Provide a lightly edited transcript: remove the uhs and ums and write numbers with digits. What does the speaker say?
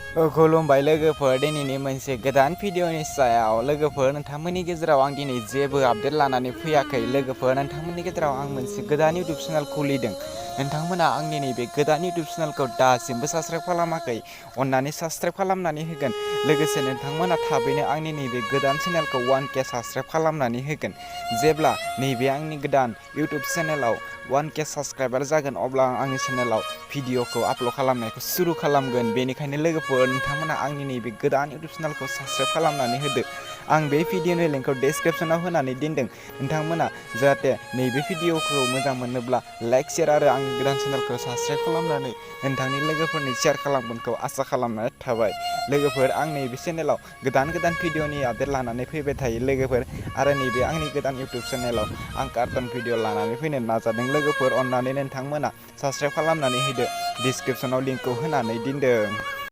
खुलुमबाय लोगोफोर दिनैनि मोनसे गोदान भिडिअनि सायाव लोगोफोर नोंथांमोननि गेजेराव आं दिनै जेबो आपडेट लानानै फैयाखै लोगोफोर नोंथांमोननि गेजेराव आं मोनसे गोदान इउटुब चेनेल खुलिदों नोंथांमोना आंनि नैबे गोदान इउटुब चेनेलखौ दासिमबो साबस्क्राइब खालामाखै अन्नानै साबस्क्राइब खालामनानै होगोन लोगोसे नोंथांमोना थाबैनो आंनि नैबे गोदान चेनेलखौ 1K साबस्क्राइब खालामनानै होगोन जेब्ला नैबे आंनि गोदान इउटुब चेनेलाव 1K साबस्क्राइबार जागोन अब्ला आं आंनि चेनेलाव भिडिअखौ आपल'ड खालामनायखौ सुरु खालामगोन बेनिखायनो लोगोफोर नोंथांमोना आंनि नैबे गोदान इउटुब चेनेलखौ साबस्क्राइब खालामनानै होदो आं बे भिडिअनि लिंकखौ डिसक्रिपसनाव होनानै दोनदों नोंथांमोना जाहाथे नैबे भिडिअखौ मोजां मोनोब्ला लाइक शेयार आरो आंनि गोदान चेनेलखौ साबस्क्राइब खालामनानै नोंथांनि लोगोफोरनि शेयार खालामगोनखौ आसा खालामनाय थाबाय लोगोफोर आं नैबे चेनेलाव गोदान भिडिअनि आपडेट लानानै फैबाय थायो लोगोफोर आरो नैबे आंनि गोदान इउटुब चेनेलाव आं कार्टुन भिडिअ लानानै फैनो नाजादों लोगोफोर अन्नानै नोंथांमोना साबस्क्राइब खालामनानै होदो डिसक्रिपसनाव लिंकखौ होनानै दोनदों।